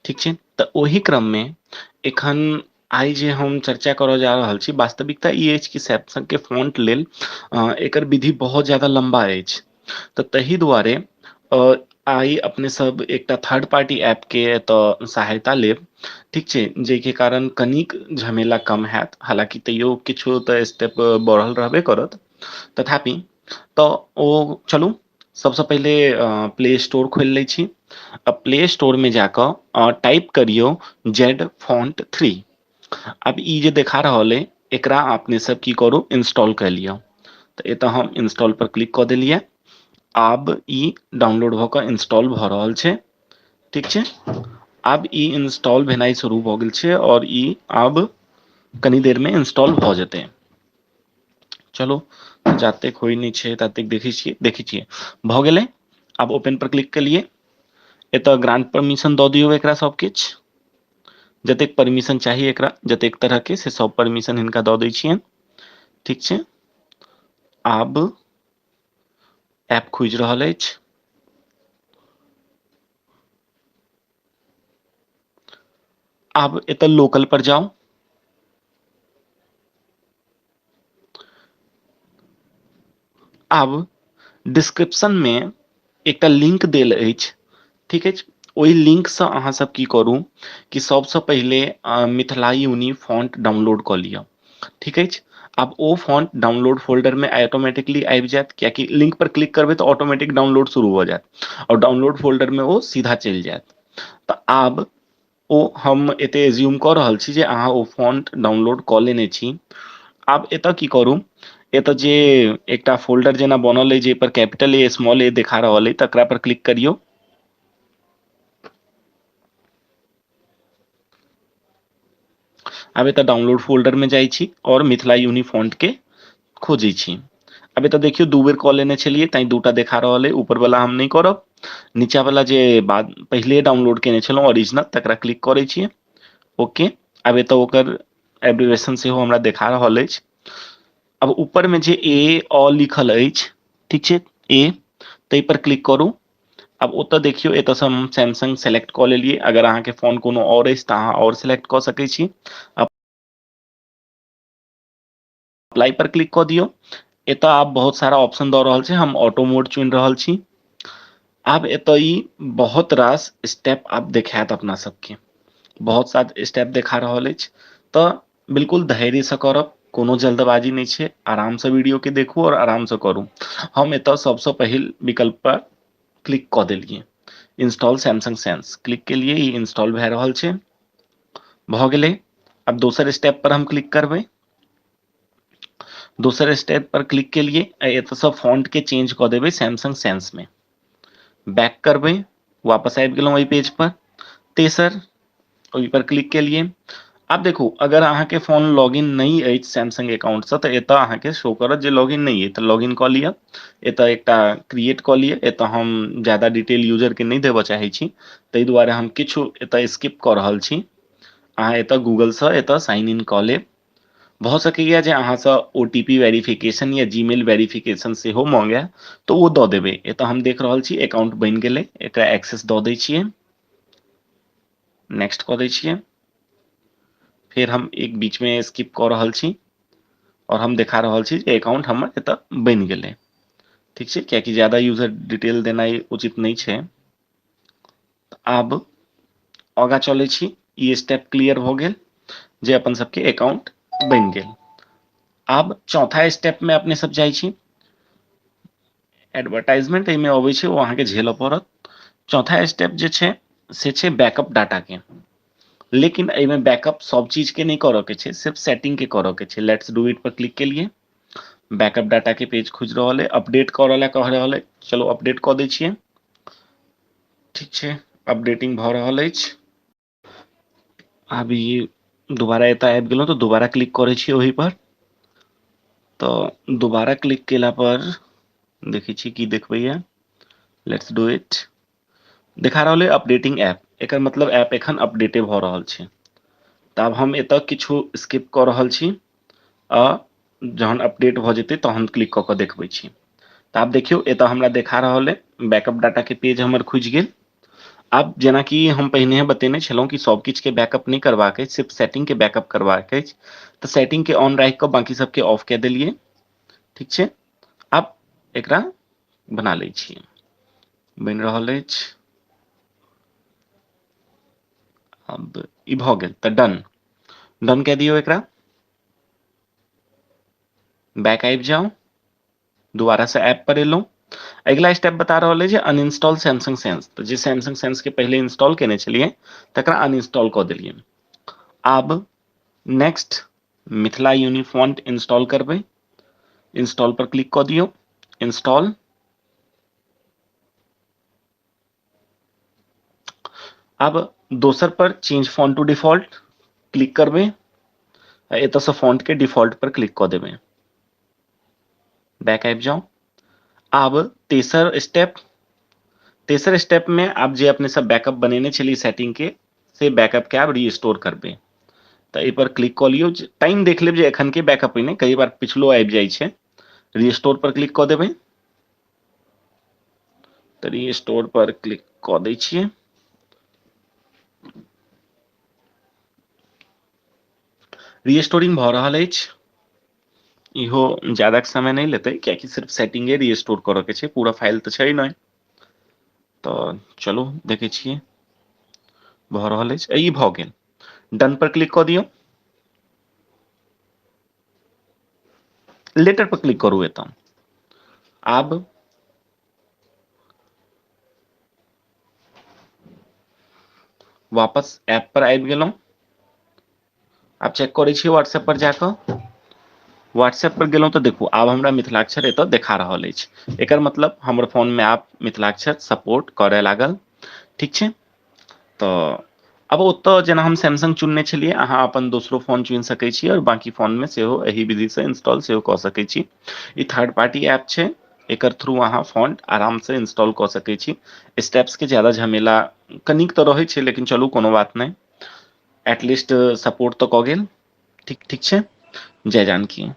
ठीक छै। तऽ ओहि क्रममे एखन आइ जे हम चर्चा करय जा रहल छी, वास्तविकता ई अछि कि सैमसंगके फोंट लेल एकर विधि बहुत ज्यादा लम्बा अछि। तऽ ताहि दुआरे आइ अपने सब एकटा थर्ड पार्टी ऐपके एतय सहायता लेब। ठीक छै, जाहिके कारण कनिक झमेला कम हैत, हालाँकि तैयो किछु तऽ स्टेप बढ़ल रहबे करत, तथापि तऽ ओ चलू सबसँ पहिले प्ले स्टोर खोलि लै छी। आ प्ले स्टोरमे जा कऽ टाइप करियौ जेड फॉन्ट 3। आब ई जे देखा रहल अइ एकरा अपने सब की करू, इंस्टॉल कऽ लिअ। तऽ एतऽ हम इंस्टॉल पर क्लिक कऽ देलियै। आब ई डाउनलोड भऽ कऽ इंस्टॉल भऽ रहल छै। ठीक छै, आब ई इंस्टॉल भेनाइ शुरू भऽ गेल छै आओर ई आब कनी देरमे इंस्टॉल भऽ जेतै। चलू, जतेक होइ नहि छै ततेक देखै छियै, देखै छियै भऽ गेलै। आब ओपन पर क्लिक केलियै, एतऽ ग्रांट परमिशन दऽ दियौ एकरा सब किछु, जतेक परमिशन चाही एकरा, जतेक तरहके से सब परमिशन हिनका दऽ दै छियनि। ठीक छै, आब ऐप खुजि रहल अछि। आब एतऽ लोकल पर जाउ। आब डिस्क्रिप्शन मे एकटा लिंक देल अछि, ठीक अछि। ओहि लिंकसँ अहाँ सब की करू कि सबसँ पहिले मिथिला यूनि फॉन्ट डाउनलोड कऽ लिअ। ठीक अछि, आब ओ फॉन्ट डाउनलोड फोल्डरमे ऑटोमेटिकली आबि जायत, कियाकि लिंक पर क्लिक करबै तऽ ऑटोमेटिक डाउनलोड शुरू भऽ जायत आओर डाउनलोड फोल्डरमे ओ सीधा चलि जायत। तऽ आब ओ हम एते एज्यूम कऽ रहल छी जे अहाँ ओ फॉन्ट डाउनलोड कऽ लेने छी। आब एतऽ की करू, एतऽ जे एकटा फोल्डर जेना बनल अइ जाहिपर कैपिटल ए स्मॉल ए देखा रहल अइ तकरा पर क्लिक करियौ। आब एतऽ डाउनलोड फोल्डरमे जाइ छी आओर मिथिला यूनि फॉन्ट के खोजै छी। आब एतऽ देखियौ दू बेर कऽ लेने छलियै तैं दूटा देखा रहल अइ, ऊपरवला हम नहि करब, नीचाँवला जे बाद पहिले डाउनलोड केने छलहुँ ओरिजिनल तकरा क्लिक करै छियै। ओके, आब एतऽ ओकर एब्रिवेशन सेहो हमरा देखा रहल अछि। आब ऊपरमे जे ए अ लिखल अछि, ठीक छै, ए ताहि पर क्लिक करू। आब ओतऽ देखियौ एतऽसँ हम सैमसंग सेलेक्ट कऽ लेलियै। अगर अहाँके फोन कोनो आओर अछि तऽ अहाँ आओर सेलेक्ट कऽ सकै छी। अप्लाई पर क्लिक कऽ दियौ। एतऽ आब बहुत सारा ऑप्शन दऽ रहल छै, हम ऑटो मोड चुनि रहल छी। आब एतऽ ई बहुत रास स्टेप आब देखायत अपना सबके, बहुत सारा स्टेप देखा रहल अछि। तऽ बिल्कुल धैर्यसँ करब, कोनो जल्दबाजी नहि छै, आरामसँ वीडियोके देखू आओर आरामसँ करू। हम एतऽ सबसँ पहिल विकल्प पर क्लिक कऽ देलियै, इंस्टॉल सैमसंग सेंस क्लिक केलियै, ई इंस्टॉल भए रहल छै, भऽ गेलै। आब दोसर स्टेप पर हम क्लिक करबै। दोसर स्टेप पर क्लिक केलियै, एतऽसँ फॉन्ट के चेंज कऽ देबै सैमसंग सेंस मे। बैक करबै, वापस आबि गेलहुँ एहि पेज पर। तेसर ओहि पर क्लिक केलियै। आब देखू, अगर अहाँके फोन लॉगिन नहि अछि सैमसंग अकाउंटसँ तऽ एतऽ अहाँके शो करत जे लॉगिन नहि अछि, तऽ लॉगिन कऽ लिअ। एतऽ एकटा क्रिएट कऽ लिअ। एतऽ हम ज्यादा डिटेल यूजरके नहि देबऽ चाहै छी, ताहि दुआरे हम किछु एतऽ स्किप कऽ रहल छी। अहाँ एतऽ गूगलसँ एतऽ साइन इन कऽ लेब। भऽ सकैए जे अहाँसँ ओ टी पी वेरिफिकेशन या जीमेल वेरिफिकेशन सेहो माँगए, तऽ ओ दऽ देबै। एतऽ हम देख रहल छी अकाउंट बनि गेलै, एकरा एक्सेस दऽ दै छियै, नेक्स्ट कऽ दै छियै। फेर हम एक बीचमे स्किप कऽ रहल छी आओर हम देखा रहल छी जे अकाउंट हमर एतऽ बनि गेलै। ठीक छै, कियाकि ज्यादा यूजर डिटेल देनाइ उचित नहि छै। आब आगाँ चलै छी, ई स्टेप क्लियर भऽ गेल जे अपन सबके अकाउंट बनि गेल। आब चौथा स्टेप मे अपने सब जाइ छी। एडवर्टाइजमेंट एहिमे अबै छै, ओ अहाँके झेलऽ पड़त। चौथा स्टेप जे छै से छै बैकअप डाटाके। लेकिन एहिमे बैकअप सब चीजके नहि करऽ के छै, सिर्फ सेटिंगके करऽ के छै। Let's do it per click केलियै, बैकअप डाटाके पेज खुजि रहल अइ, अपडेट करऽ लए कह रहल अइ, चलू अपडेट कऽ दै छियै। ठीक छै, अपडेटिंग भऽ रहल अछि। आब ई दोबारा एतऽ आबि गेलहुँ तऽ दोबारा क्लिक करै छी ओहि पर। तऽ दोबारा क्लिक केला पर देखै छी की देखबैया। Let's do it. देखा रहल अइ अपडेटिंग ऐप, एकर मतलब ऐप एखन अपडेटे भऽ रहल छै। तऽ आब हम एतऽ किछु स्किप कऽ रहल छी आ जहन अपडेट भऽ जेतै तहन क्लिक कऽ कऽ देखबै छी। तऽ आब देखियौ एतऽ हमरा देखा रहल अइ बैकअप डाटाके पेज हमर खुजि गेल। आब जेनाकि हम पहिने बतेने छलहुँ कि सब किछुके बैकअप नहि करबाक अछि, सिर्फ सेटिंगके बैकअप करबाक अछि। तऽ सेटिंगके ऑन राखि कऽ बाँकी सबके ऑफ कए देलियै। ठीक छै, आब एकरा बना लै छियै। बनि रहल अछि। आब ई भऽ गेल तऽ डन, डन कए दियौ एकरा। बैक आबि जाउ, दोबारासँ ऐप पर एलहुँ। अगिला स्टेप बता रहल अछि जे अनइंस्टॉल सैमसंग सेंस, तऽ जे सैमसंग सेंसके पहिले इंस्टॉल केने छलियै तकरा अनइंस्टॉल कऽ देलियै। आब नेक्स्ट मिथिला यूनिफॉन्ट इंस्टॉल करबै, इंस्टॉल पर क्लिक कऽ दियौ, इंस्टॉल। आब दोसर पर change font to default click करबै आ एतऽसँ फॉन्टके डिफॉल्ट पर क्लिक कऽ देबै। बैक आबि जाउ। आब तेसर स्टेप, तेसर स्टेपमे आब जे अपने सब बैकअप बनेने छलियै सेटिंगके, से बैकअपके आब रिस्टोर करबै। तऽ एहि पर क्लिक कऽ लियौ। टाइम देख लेब जे एखन के बैकअप नहि, कई बार पिछलो आबि जाइ छै। रिस्टोर पर क्लिक कऽ देबै। तऽ रिस्टोर पर क्लिक कऽ दै छियै। रिस्टोरिंग भऽ रहल अछि। इहो ज्यादा समय नहि लेतै, कियाकि सिर्फ सेटिंगे रिस्टोर करऽ के छै, पूरा फाइल तऽ छै नहि। तऽ चलू देखै छियै भऽ रहल अछि। ई भऽ गेल, डन पर क्लिक कऽ दियौ। लेटर पर क्लिक करू एतऽ। आब वापस ऐप पर आबि गेलहुँ। आब चेक करै छियै व्हाट्सएप पर जाकऽ। व्हाट्सएप पर गेलहुँ तऽ देखू आब हमरा मिथिलाक्षर एतऽ देखा रहल अछि। एकर मतलब हमर फोनमे आब मिथिलाक्षर सपोर्ट करय लागल। ठीक छै, तऽ आब ओतऽ जेना हम सैमसंग चुनने छलियै, अहाँ अपन दोसरो फोन चुनि सकै छी आओर बाँकी फोनमे सेहो एहि विधिसँ इंस्टॉल सेहो कऽ सकै छी। ई थर्ड पार्टी ऐप छै, एकर थ्रू अहाँ फोन आरामसँ इंस्टॉल कऽ सकै छी। स्टेप्सके ज्यादा झमेला कनिक तऽ रहै छै, लेकिन चलू कोनो बात नहि, एटलीस्ट सपोर्ट तऽ कऽ गेल। ठीक छै, जय जानकी।